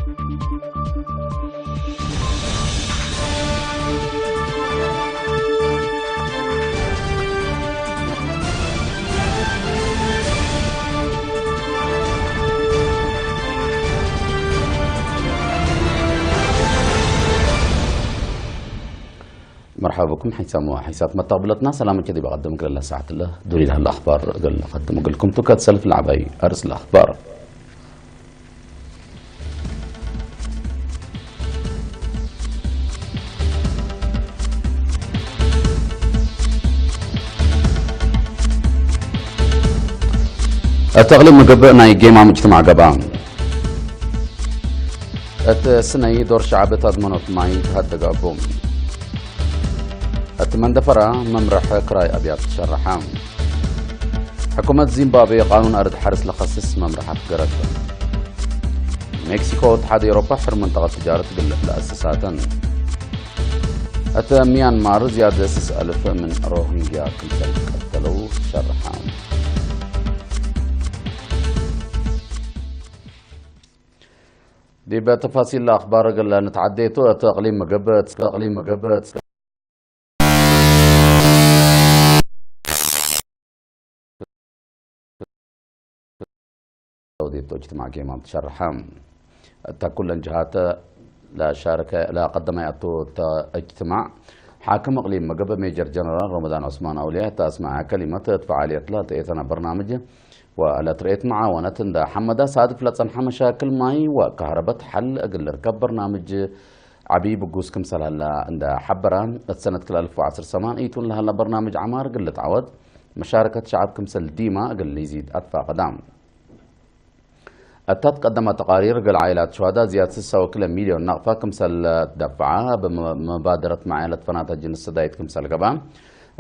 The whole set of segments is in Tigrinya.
مرحبا بكم حيثما حيثات متقبلتنا سلامك كذي بقدم كل ساعة الله دوري لها الأخبار قال قدم قلكم تكاد سلف العباي أرسل الأخبار. التغليب مقبل ناي جيم عم اجتماع قبام. السنة دور شعب تضمن اجتماعي تهدق أبوم. التمن دفرة ممرح كراي أبيات شرحام. حكومة زيمبابوي قانون أرض حرس لخصص ممرحة قرد. مكسيكو اتحاد أوروبا حر منطقة تجارة قلة لأسساتن. أتى ميانمار زيادة سس ألف من روهينجيا كمثل قتلوا شرحام. دي بتفاصيل الأخبار قلنا نتعديتو أتى أقليم مقبت أقليم مقبت. وديتو اجتماع كيما تشرحم. تا كل جهات لا شارك لا قدم يأتو تا اجتماع. حاكم اقليم مقب ميجر جنرال رمضان عثمان اولياء تا اسمع كلمة تفعالية لا تأتنا برنامج. ولا تريت معاونة دا حمدا صادف لا تصنح مشاكل ماي وكهربة حل اقل ركب برنامج. عبي بقوس كم سلالة دا حبرة السنة كل ألف وعشر سمان ايتون لها برنامج عمار قلت عود. مشاركة شعب كم سل ديما اقل يزيد اتفاق دام. التات قدم تقارير قال عائلات شهداء زياد ستة وكل مليون نقفة كمسل دفعة بمبادرة مع عائلة فناتا جنس سدايت كمسل قبا.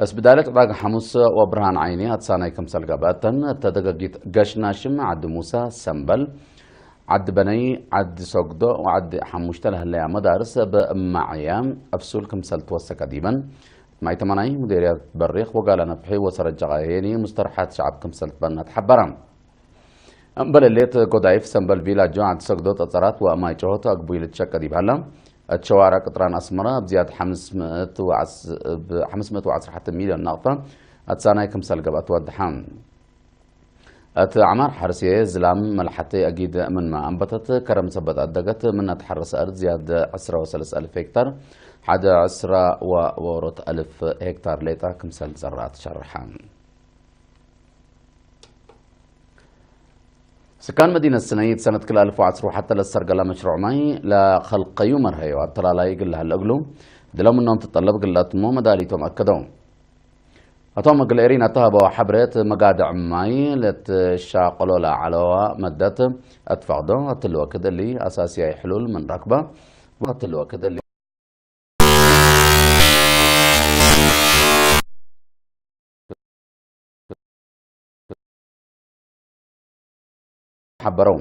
اس بدالة عراق حمص وبرهان عيني هتساني كمسل قباتن تدققيت قش ناشم عد موسى سنبل عد بني عد سوقدو وعد حموشتل هليا مدارس بمعيا أفسول كمسل توسك ديبا. ماي تماناي مديرية بريخ وقال نفحي وسرجغا هيني مسترحات شعب كمسل تبنى تحبرا. እምበለሌት ጎዳይፍ ሰምበል ቪላጆ ዓዲ ሰግዶ ጠጸራት ወእማይ ጨሆት ኣግቡይ ልትሸቀ ዲብሃላ። እት ሸዋራ ቅጥራን ኣስመራ ብዝያድ ሓምስ ምእት ወዓስ-፣ ብ ሓምስ ምእት ወዓስራ ሓተ ሚልዮን ናቕፋ ኣትሳናይ ክምሰል ገብኣ ትወድሓ። እት ዓማር ሓርሴ ዝላም መልሓተይ ኣጊድ ምንማ ኣንበተት ከረም ሰበት ኣደገት ምነት ሓርስ ኣርድ ዝያድ ዕስራ ወሰለስተ ኣልፍ ሄክታር ሓደ ዕስራ ወወሮት ኣልፍ ሄክታር ሌጣ ክምሰል ዘራእት ሸርሓ። سكان مدينة سنيد سنة كل ألف وعشرة حتى للسرقلة مشروع ماي لا خلق يوم رهيو حتى لا لا يقل هالأقلو. دلو منهم تطلب قلات مو مداليتهم أكدوا. أتوم قل إيرين أتهبوا حبريت مقادع ماي لتشاقلوا لا علوا مدت أتفاقدوا أتلوا كدلي أساسي أي حلول من ركبة. وأتلوا كدلي ሓበረው።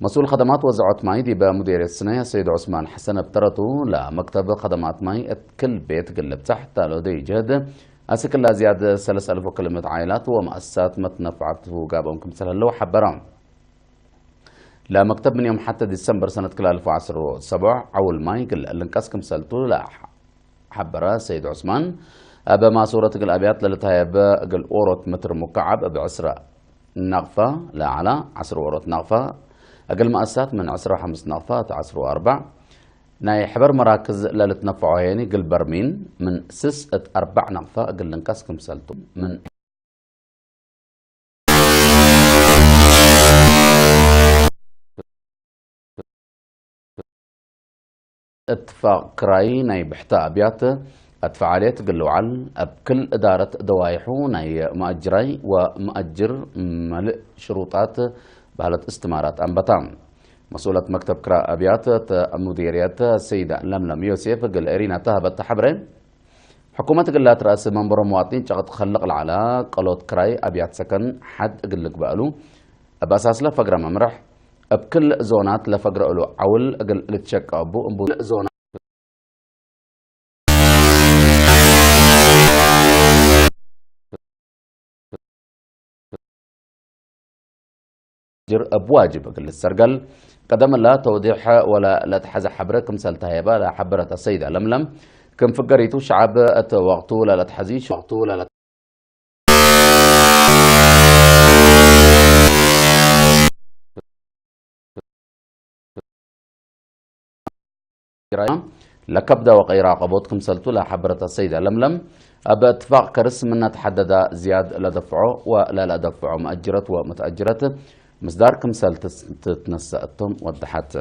መስኡል ከደማት ወዘዖት ማይ ዲበ ሙዴርየት ስነ ሰይድ ዑስማን ሐሰን እብ ተረቱ ለመክተብ ከደማት ማይ እት ክል ቤት ግልብ ታሕት ዳሎ ደይ ጀህድ ኣስክላ ዝያድ ሰለስ ኣልፍ ወክልምት ዓይላት ወመኣሳት መትነፍዓቱ ጋብኦም ክምሰል ህለው ሓበረ። ለመክተብ ምን ዮም ሓተ ዲሰምበር ሰነት ክላ ኣልፍ ወዓስር ወሰቡዕ ዓውል ማይ ግል ልንቀስ ክምሰልቱ ለሓበረ ሰይድ ዑስማን፣ ኣብ ማሱረት እግል ኣብያት ለልታየበ እግል ኦሮት ምትር ሙካዓብ እብ ዕስራ ናቕፋ ለዓላ፣ ዓስር ኦሮት ናቕፋ እግል መኣሳት ምን ዕስራ ወሓምስ ናቕፋ እት ዓስር ወኣርባዕ ናይ ሕበር መራክዝ ለልትነፍዖ ሄኒ እግል በርሚን ምን ስስ እት ኣርባዕ ናቕፋ እግል ልንቀስ ክምሰልቱ ምን እትፋቕ ክራይ ናይ ብሕቲ ኣብያት ኣትፈዓልየት ግልውዓል ኣብ ክል እዳረት ደዋይሑ ናይ መኣጅራይ ወመኣጅር መልእ ሽሩጣት ባህለት እስትማራት ኣንበታ። መስኡለት መክተብ ክራ ኣብያት እተ ሙዲርየት ሰይዳ ለምለም ዮሴፍ ግል ኤሪና ተሃበት ተሓብረ። ሕኩመት ግላት ርእሲ መንበሮ መዋጥኒን ጨቕጥ ኸልቕ ለዓላ ቀሎት ክራይ ኣብያት ሰከን ሓድ እግል ልግበእሉ እብ ኣሳስ ለፈግረ መምርሕ እብ ክል ዞናት ለፈግረ እሉ ዓውል እግል ልትሸቀ እቡ እምቡ ዞናት ጅር እብ ዋጅብ እግል ልትሰርገል ቀደም ላ ተውዲሕ ወላ ለተሐዘ ሐብረ ክምሰል ተሃየባ ለሐበረት አሰይዳ ለምለም፣ ክም ፍገሪቱ ሸዓብ እቲ ወቅቱ ለለተሐዚ ወቅቱ ለለ ለከብዳ ወቀይራ ቀቦት ክምሰልቱ ለሐበረት አሰይዳ ለምለም፣ ኣብ እትፋቅ ከርስ ምነት ሐደዳ ዝያድ ለደፍዖ ወለለደፍዖ መአጅረት ወመተአጅረት ምስዳር ክምሰል ትትነሰ እቶም ወድሓት።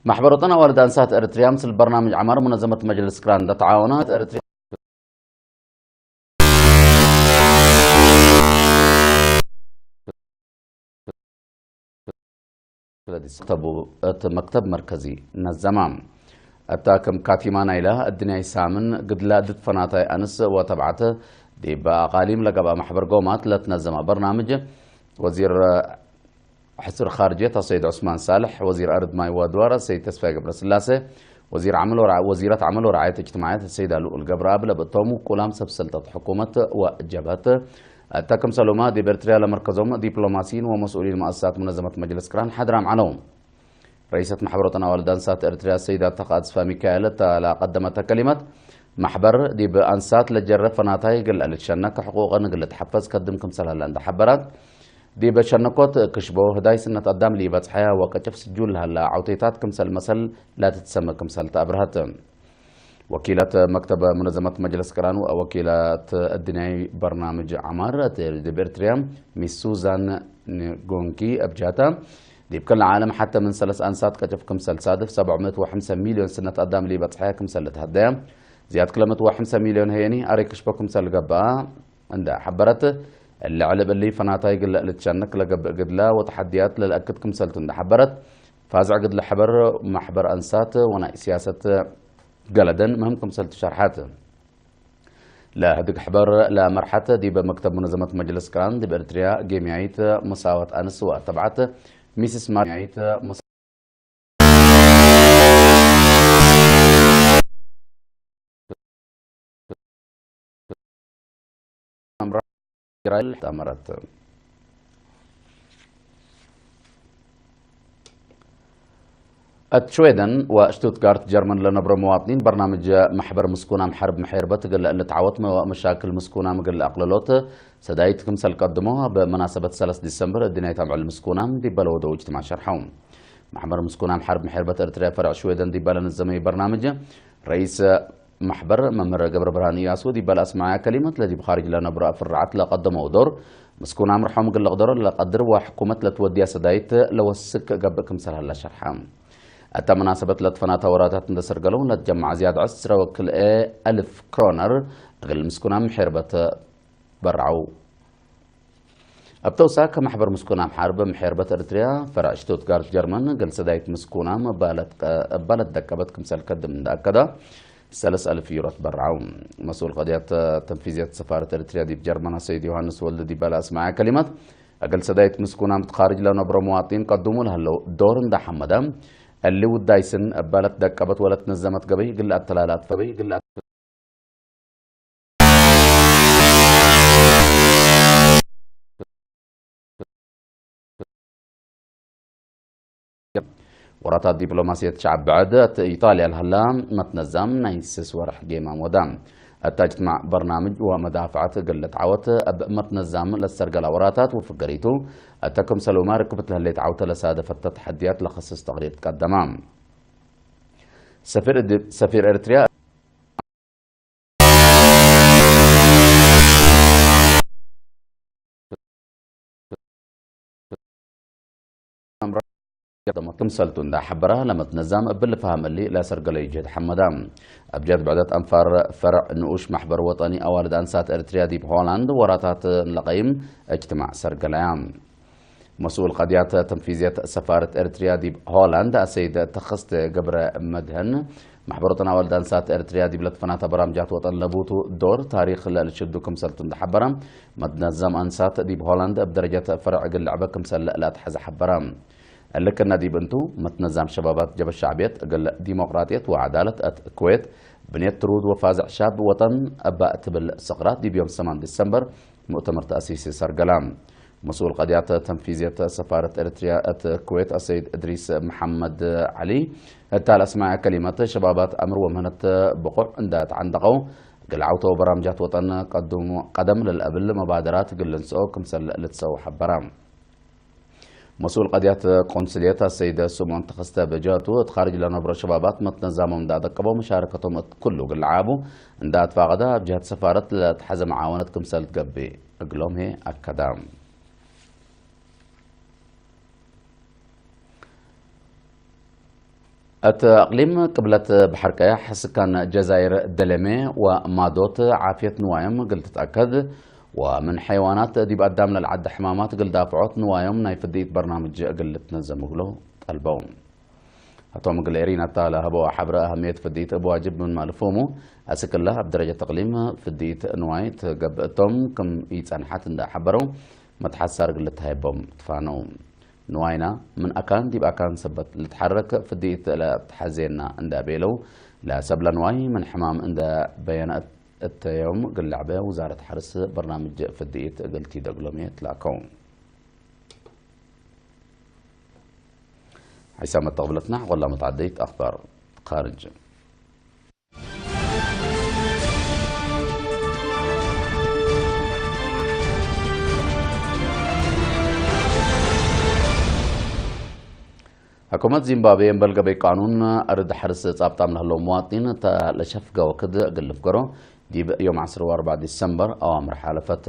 ማሕበር ወጠን ኣዋልድ ኣንሳት ኤርትርያ ምስል በርናምጅ ዓማር ሙነዘመት መጅልስ ክራን ለተዓወና ኤርትርያ ክተቡ እቲ መክተብ መርከዚ ነዘማ። እታ ከም ካቲማ ናይላ እድንያይ ሳምን ግድላ ድትፈናታይ ኣንስ ወተብዓተ ዲብ ኣቃሊም ለገብኣ ማሕበር ጎማት ለትነዘማ በርናምጅ ወዚር ሕሱር ኻርጀት ኣሰይድ ዑስማን ሳልሕ፣ ወዚር ኣርድ ማይ ወድዋር ኣሰይድ ተስፋይ ገብረስላሴ፣ ወዚር ዓመል ወርዓ-፣ ወዚራት ዓመል ወርዓየት እጅትማዕየት ኣሰይዳ ልኡል ገብረኣብ ለብእቶም ውቁላም ሰብ ሰልጠት ሕኩመት ወጀብሀት እታ ክምሰሉማ ዲብ ኤርትርያ ለመርከዞም ዲፕሎማሲን ወመስኡሊን መኣሰሳት ሙነዘመት መጅልስ ክራን ሓድራም ዓለው። ረኢሰት ማሕበር ወጠን ኣዋልድ ኣንሳት ኤርትርያ ሰይዳ ተኽኣ ተስፋ ሚካኤል እታ ለቀደመተ ከሊመት፣ ማሕበር ዲብ ኣንሳት ለጀረ ፈናታይ ግለ ልትሸነክ ሕቁቅን ግለ ተሓፈዝ ከድም ክምሰል ሀላ እንዳሓበራት፣ ዲብ ሸነኮት ክሽቦ ህዳይ ስነት ኣዳም ሊበጽሐያ ወቀጭፍ ስጁል ሀላ ዓውቴታት ክምሰል መሰል ላትትሰመ ክምሰል ተኣብርሀት። ወኪለት መክተብ ሙነዘመት መጅልስ ቅራን ወኪለት እድንያይ በርናምጅ ዓማር ዲብ ኤርትርያ ሚስ ሱዛን ንጎንኪ ኣብጃታ፣ ዲብ ከላ ዓለም ሓተ ምን ሰለስ ኣንሳት ቀጭፍ ክምሰል ሳድፍ ሰብዕ ምእት ወሐምሰ ሚልዮን ስነት ኣዳም ሊበጽሐያ ክምሰል ልትሃደያ፣ ዝያድ ክለ ምእት ወሐምሰ ሚልዮን ሀየኒ ኣሬ ክሽቦ ክምሰል ገብኣ እንዳ ሐበረት፣ እሊ ዕልብ እሊ ፈናታይ ግለ ልትሸንክ ለገብእ ግድላ ወተሐድያት ለልአክድ ክምሰልቱ እንዳ ሐበረት፣ ፋዝዕ ግድለ ሕበር ማሕበር ኣንሳት ወናይ ስያሰት ገለደን ምህም ክምሰልቱ ሸርሐት። ለህድግ ሕበር ለመርሐት ዲብ መክተብ ሙነዘመት መጅልስ ቅራን ዲብ ኤርትርያ ጌምያይት መሳወት ኣንስ ወተብዓት ሚስስ ማርያይት ኣምራ ኢስራኤል ተኣመረት። እት ሽዌደን ወሽቱትጋርት ጀርመን ለነብሮ መዋጥኒን በርናምጅ ማሕበር ምስኩናም ሐርብ ምሕርበት እግል ልትዓወት መ-፣ መሻክል ምስኩናም እግል አቅልሎት ሰዳይት ክምሰል ቀድሞ ኣብ መናሰበት ሰለስተ ዲሰምበር እድናይት ኣምዕል ምስኩናም ዲበለ ወደው እጅትማዕ ሸርሐው። ማሕበር ምስኩናም ሐርብ ምሕርበት ኤርትርያ ፈርዕ ሽዌደን ዲበለ ንዘመይ በርናምጅ ረኢስ ማሕበር መምህር ገብረ ብርሃን እያሱ ዲበለ ኣስማዕያ ከሊመት ለዲብ ኻርጅ ለነብሮ ፍርዓት ለቀደመው ዶር ምስኩናም ርሖም እግል ልቅደሮ ለቀድር ወሕኩመት ለትወድያ ሰዳይት ለወስክ ገብእ ክምሰል ሀላ ሸርሐ። እታ መናሰበት ለትፈናታ ወራታት እንደ ሰርገለው ለትጀመዐ ዝያድ ዕስራ ወክልኤ ኣልፍ ክሮነር እግል ምስኩናም ምሕርበት በርዐው። ኣብ ተውሳክ ማሕበር ምስኩናም ሐርብ ምሕርበት ኤርትርያ ፈርዕ ሽቱትጋርት ጀርመን እግል ሰዳይት ምስኩናም እባለት ደቀበት ክምሰል ከድም እንዳኣከዳ ሰለስ ኣልፍ ዩሮ ትበርዐው። መስኡል ቀድያት ተንፊዝያት ሰፋረት ኤርትርያ ዲብ ጀርመን ኣሰይድ ዮሃንስ ወልድ ዲበለ ኣስማዕያ ከሊማት እግል ሰዳይት ምስኩናም ትኻርጅ ለነብሮ መዋጢን ቀዱሙ ለሀለው ዶር እንዳሐመዳ እሊ ውዳይስን እባለት ደቀበት ወለት ነዘመት ገበይ ግለ ኣተላላት ገበይ ግለ ወራታት ዲፕሎማስየት ሸዓብ ብዕድ እት ኢጣልያ ለሀላ መትነዛም ናይ ስስ ወርሕ ጌማም ወዳ። እታ እጅትማዕ በርናምጅ ወመዳፍዓት እግል ልትዓወት እብ መትነዛም ለትሰርገላ ወራታት ወፍገሪቱ እተ ክምሰሉማ ርክብት ለህሌት ዓውተ ለሳደፈት ተተሐድያት ለኸስስ ተቅሪር ትቀደማ። ሰፊር እድ-፣ ሰፊር ኤርትርያ ክምሰልቱ እንዳ ሐበራ ለመት ነዛም እብል ልፍሃም እሊ ለሰርገለዩ ጀድ ሐመዳ። ኣብ ጀድ ብዕደት ኣንፋር ፈርዕ ንኡሽ ማሕበር ወጠኒ ኣዋልድ ኣንሳት ኤርትርያ ዲብ ሆላንድ ወራታት ለቀይም እጅትማዕ ሰርገለያ። መስኡል ቀድያት ተንፊዝየት ሰፋረት ኤርትርያ ዲብ ሆላንድ ኣሰይድ ተኸስተ ገብረ መድህን፣ ማሕበሮተን ኣዋልድ ኣንሳት ኤርትርያ ዲብ ለትፈናተ በራምጃት ወጠን ለቡቱ ዶር ታሪኽ ለልሽዱ ክምሰልቱ እንደሓበራ፣ መትነዛም ኣንሳት ዲብ ሆላንድ እብ ደረጀት ፈርዕ እግል ልዕበ ክምሰል ለኣትሐዘ ሓበራ። እልክና ዲብ እንቱ፣ መትነዛም ሸባባት ጀበ ሻዕብየት እግል ዲሞቅራጥየት ወዓዳለት እት ኩዌት፣ ብኔት ትሩድ ወፋዝዕ ሻብ ወጠን እባ እትብል ሰቕራት ዲብ ዮም ሰማን ዲሰምበር ሙእተመር ተኣሲሲ ሰርገላ። مسؤول قضية تنفيذية سفارة إريتريا الكويت السيد إدريس محمد علي التال أسماء كلمة شبابات أمر ومهنة بقع عند تعندقوا قلعوتو برامجات وطن قدم قدم للأبل مبادرات قل نسو كمسل لتسو حبرام مسؤول قضية قنصلية السيد سمعون تخست بجهته تخارج لنبر شبابات متنظمهم دا دقبوا مشاركتهم كله قلعابو عند أتفاقدا بجهة سفارة لتحزم عاونت كمسل تقبي أقلوم هي أكدام እቲ ኣቕሊም ቅብለት ባሕር ቀያሕ፣ ስካን ጀዛይር ደለሜ ወማዶት ዓፍየት ንዋዮም እግል ትትኣከድ፣ ወምን ሓይዋናት ዲብ ኣዳም ለልዓዲ ሕማማት እግል ዳፍዖት ንዋዮም ናይ ፍድኢት በርናምጅ እግል ልትነዘም እግሎ ጠልበው። ኣቶም እግል ኤሪና እታ ለሀበዋ ሓብረ ኣህምየት ፍድኢት እብ ዋጅብ ምን ማልፎሙ፣ ኣስክላ ኣብ ደረጃ ተቕሊም ፍድኢት ንዋይ ትገብእቶም ክም ይጸንሓት እንዳ ሓበረው፣ መትሓሳር እግል ልትሃይቦም ትፋነው። ንዋይና ምን ኣካን ዲብ ኣካን ሰበት ልትሓረክ ፍድኢት ለትሓዜና እንዳ ቤለው፣ ለሰብለ ንዋይ ምን ሕማም እንዳ በየነ እተዮም ግላዕበ ውዛረት ሓርስ በርናምጅ ፍድኢት እግል ቲደግሎም እየ ትላከው። ሓይሳ መተቕብለትና ቆላ መትዓደይት ኣኽባር ካርጅ። حكومة زيمبابوي بلغ بقانون أرد حرس ጻብጣም ለህለው መዋጢን እተ ለሸፍገ ወክድ እግል ልፍገሮ ዲብ ዮም ዓሰርተ ኣርባዕ ዲሰምበር ኣዋምር ሓለፈት።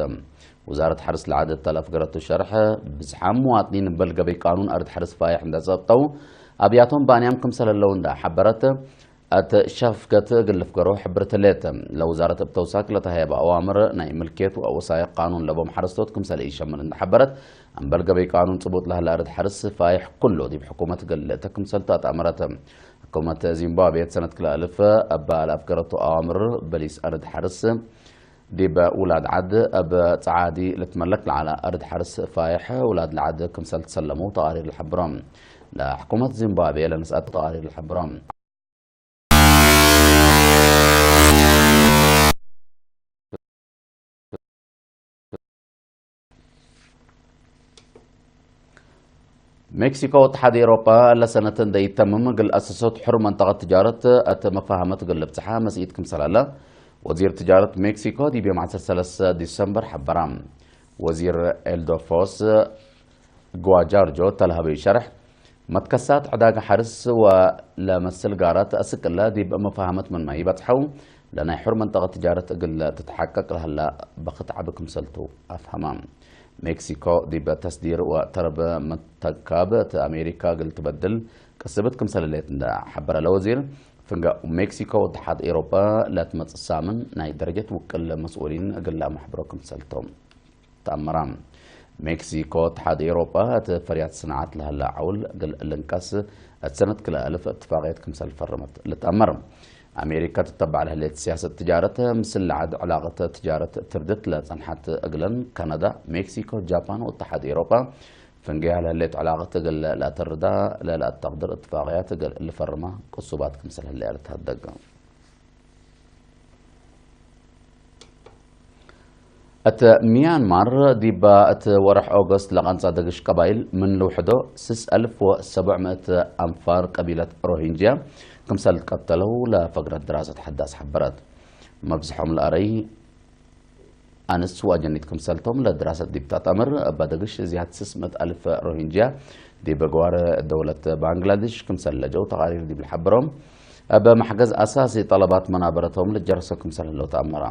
ውዛረት ሓርስ ለዓደት እተ ለፍገረቱ ሸርሕ ብዝሓም መዋጢን በልገ በይ ቃኑን ኣርድ ሓርስ ፋይሕ እንዳ ጸብጠው ኣብያቶም ባንያም ክምሰል ህለው እንዳ ሓበረት እት ሸፍገት እግል ልፍገሮ ሕብርት ሌት። ለውዛረት እብ ተውሳክ ለተሃየበ ኣዋምር ናይ ምልክየት ወወሳይቅ ቃኑን ለቦም ሓረስቶት ክምሰል ኢሸምር እንዳ ሓበረት፣ እምበል ገበይ ቃኑን ጽቡጥ ለህለ ኣርድ ሓርስ ፋይሕ ኩሎ ዲብ ሕኩመት ገልእተ ክምሰልቱ ኣትኣመረት። ሕኩመት ዚምባብዌ እት ሰነት ክልተ ኣልፍ እባ ለኣፍገረቱ ኣዋምር በሊስ ኣርድ ሓርስ ዲብ ውላድ ዓድ እብ ጸዓዲ ልትመለክ ለዓላ ኣርድ ሓርስ ፋይሕ ውላድ ለዓድ ክምሰል ትሰለሙ ተቃሪር ልሕብሮም። ለሕኩመት ዚምባብዌ ለነስኣት ተቃሪር ልሕብሮም። ሜክሲኮ ወተሓድ ኤውሮጳ ለሰነት እንደ ይተምም እግል ኣሰሶት ሕሩር መንጠቐት ትጃረት እት መፋሃመት እግል ልብጽሓ መስኢት ክምሰል ኣለ ወዚር ትጃረት ሜክሲኮ ዲብ ዮም ዓሰርተ ሰለስተ ዲሰምበር ሓበራ። ወዚር ኤልዶፎስ ጓጃርጆ ተልሃበዩ ሸርሕ፣ መትከሳት ዕዳጋ ሓርስ ወለመስል ጋራት ኣስቅለ ዲብ መፋሃመት ምንማ ይበጽሐው፣ ለናይ ሕሩር መንጠቐት ትጃረት እግል ትትሓቀቅ ለህላ በኽት ዓቢ ክምሰልቱ ኣፍሃማ። ሜክሲኮ ዲብ ተስዲር ወተረበ መተካብ እት ኣሜሪካ እግል ትበድል ቅስብት ክምሰል ህሌት እንዳ ሓበረ ለወዚር፣ ፍንጋ ሜክሲኮ ወተሓድ ኤውሮጳ ለትመጽእ ሳምን ናይ ደረጀት ውቅል መስኡሊን እግል ኣማሕብሮ ክምሰልቶም ተኣመራ። ሜክሲኮ እትሓድ ኤውሮጳ እት ፈርያት ስንዓት ለህላ ዓውል እግል ልንቀስ እት ሰነት ክልተ ኣልፍ እትፋቅየት ክምሰል ፈረመት ልትኣመር። ኣሜሪካ ትተባዕ ለህሌት ስያሰት ትጃረት ምስል ለዓድ ዕላቀት ትጃረት ትርድት ለጸንሓት እግለን ካናዳ፣ ሜክሲኮ፣ ጃፓን ወተሓድ ኤውሮጳ ፍንገያ ለህሌት ዕላቀት እግል ለተርዳ ለለኣተቅድር እትፋቅያት እግል ልፈርማ ቅሱባት ክምሰል ህለያ ልትሃደግ። እት ሚያንማር ዲባ እት ወርሕ ኦገስት ለቐንጻ ደግሽ ቀባይል ምን ልውሕዶ ስስ ኣልፍ ወሰቡዕ ምእት ኣንፋር ቀቢለት ሮሂንጅያ ክምሰል ትቀተለው ለፈግረት ድራሰት ሓዳስ ሓበረት። መብዝሖም ለኣረይ ኣንስ ወኣጀኒት ክምሰልቶም ለድራሰት ዲብ ታጣምር እባ ደግሽ ዝያድ ስስ ምእት ኣልፍ ሮሂንጅያ ዲብ ገዋር ደውለት ባንግላዴሽ ክምሰል ለጀው ተቃሪር ዲብ ልሓብሮም። እብ መሕገዝ ኣሳሲ ጠለባት መናበረቶም ልጀርሶ ክምሰል ህለው ተኣመራ።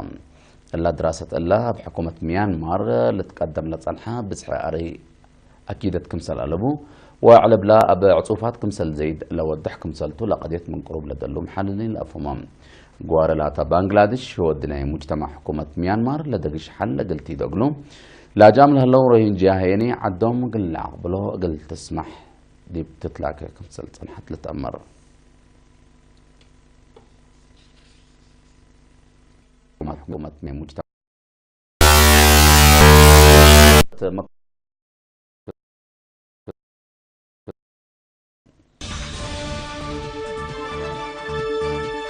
እላ ድራሰት እላ እብ ሕኩመት ሚያንማር ልትቀደም ለጸንሐ ብዝሒ ኣረይ ኣኪደት ክምሰል ኣለቡ ወዕለብላ እብ ዕጹፋት ክምሰል ዘይድ ለወድሕ ክምሰልቱ ለቀድየት ምን ቅሩብ ለደሉ መሓልሊን ለኣፍሁሞም። ጓረ ላታ ባንግላዴሽ ወዲ ናይ ሙጅተማዕ ሕኩመት ሚያንማር ለደግሽ ሓል ለገልቲ ይደግሉ። ላጃም ለህለው ሮሂንጅያ ሄኒ ዓዶም እግል ለዓቅብሎ እግል ትስማሕ ዲብ ትትላከ ክምሰል ጸንሐት ልትኣመር። ሕኩመት ናይ ሙጅተማዕ